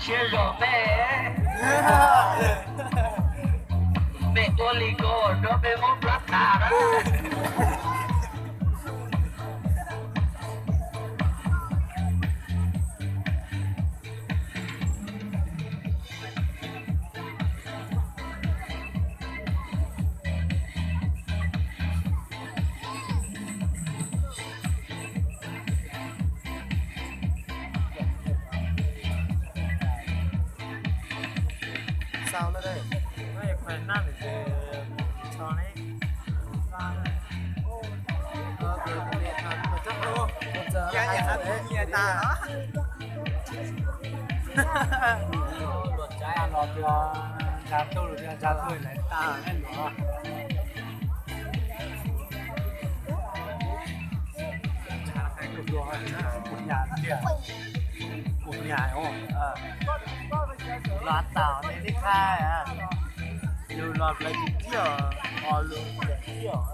Thiab zos peb, peb ua li ko rau peb muab plab tas na. Sau no, no khuv naj lawm ces tso ne. Luag tsav los tias ntsa tuaj, luag tias ntsa tuaj lawv tag npaum no. Ntsa hais kuv luag, kuv nyas tiag, kuv nyas os. Los tas nej tib thab, lug los plawv tiag tiag, ho lug tiag tiag.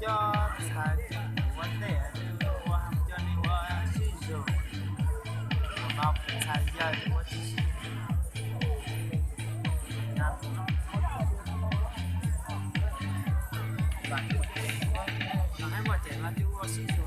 Twb coj ntxhais ua ntej, ua hais coj li ua sib zog, no ntxhais yawg ua tib si. Los hais muaj ces no twb ua sib zog.